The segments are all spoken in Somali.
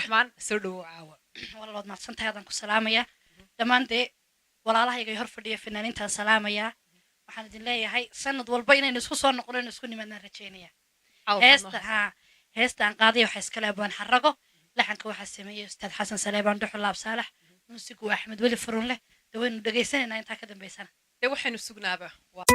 Cabdiraxmaan, soo dhowow caawa. Walaal, waad mahadsantahay, adaan ku salaamaya. Dhammaan dee walaalahayga hor fadhiya fanaaniintaan salaamayaa. Waxaan idin leeyahay sanad walba inaynu isku soo noqono, inaynu isku nimaadnaan rajeynaya. Caawa. Heesta haa, heesta aan qaadaya waxaa iskale Abwaan Xarago, laxanka waxaa sameeyey Ustaad Xasan Saleebaan Dhuxul Laab Saalax, muusigu waa Axmed Weli Furunleh. Dee waynu dhegaysanaynaa intaa ka dambaysana. Dee waxaynu sugnaaba waa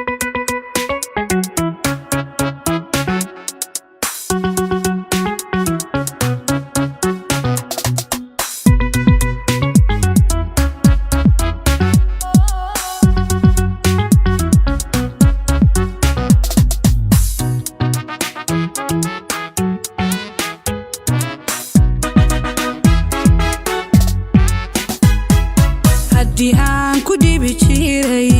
Haddii aan ku dhibi jiray,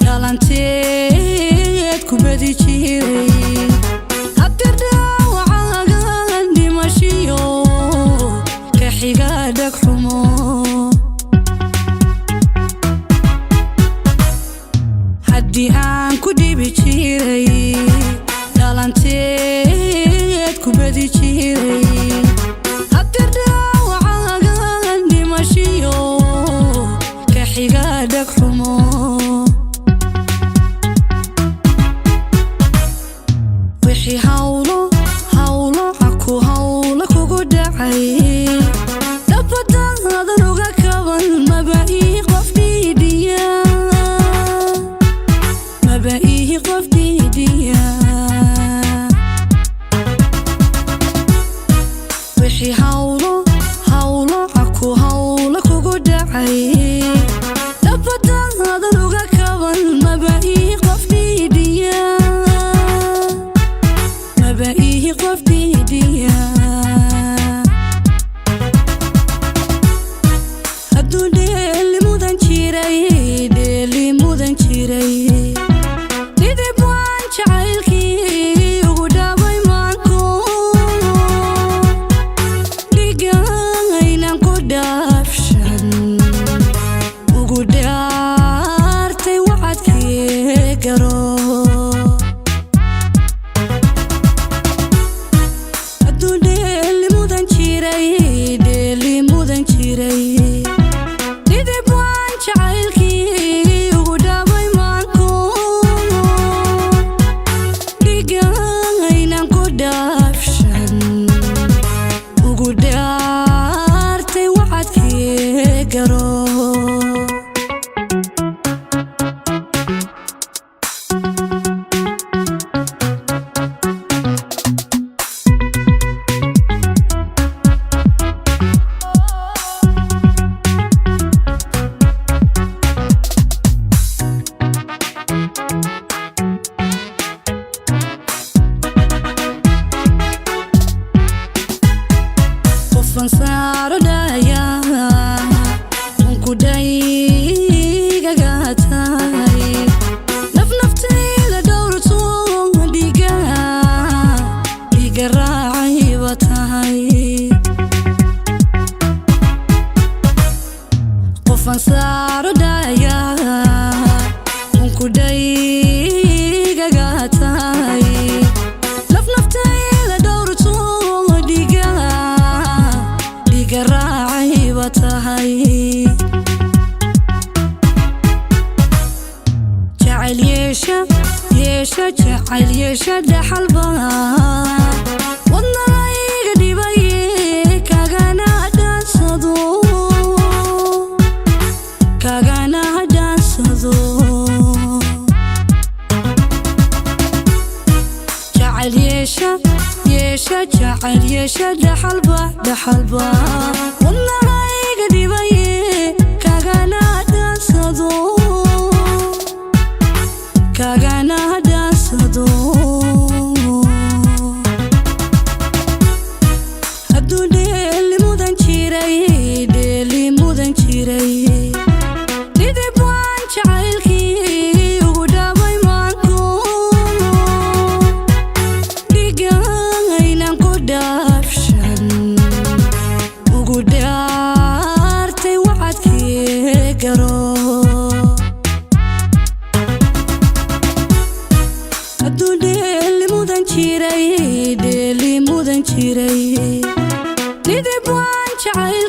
dhalanteed ku badi jiray, haddii dhaawacaagan dhimashiyo ka xiga dhag xumo. Haddii aan ku dhibi jiray, dhalanteed ku badi jiray, haddii dhaawacaagan dhimashiyo ka xiga dhag xumo. Wixii hawlo hawlo caku hawlo kugu dhacay, dhabadaadan uga kaban, maba ii qof dhiidhiya, maba ii qof dhiidhiya. Wixii hawlo hawlo caku hawlo kugu dhacay, dhabadaadan uga kaban, maba ii qof dhiidhiya, maba ii qof dhiidhiya. Hadduu dheeli mudan jiray, dheeli mudan jiray, dhidib waan jacaylkii ugu dhaabay maanku, dhigaynan ku dhaafshan ugu dhaartay wacadkii garo. Hadduu dheeli mudan jiray, dheeli mudan jiray, dhidib waan jacaylkii ugu dhaabay maanku, dhigaynan ku dhaafshan ugu dhaartay wacadkii garo. Qofan saaro dhaya unku dhaygaga tahay, naf naftayda dhowrto, dhiga dhiga raacayba tahay. Qofan saaro dhaya unku dhaygaga tahay, naf naftayda dhowrto, dhiga dhiga raacayba tahay. Jacayl yeesha yeesha, jacayl yeesha, dhaxalba wadnahayga dhibaye, kagana dhaansado, kagana dhaansado. Jacayl yeesha yeesha, jacayl yeesha, dhaxalba dhaxalba wadnahayga dhibaye, kagana dhaansado, kagana dhaansado. Hadduu dheeli mudan jiray, dheeli mudan jiray, dhidib waan jacaylkii ugu dhaabay maanku, dhigaynan ku dhaafshan ugu dhaartay wacadkii garo. Hadduu dheeli mudan jiray, dheeli mudan jiray. Dhidib waan jacayl.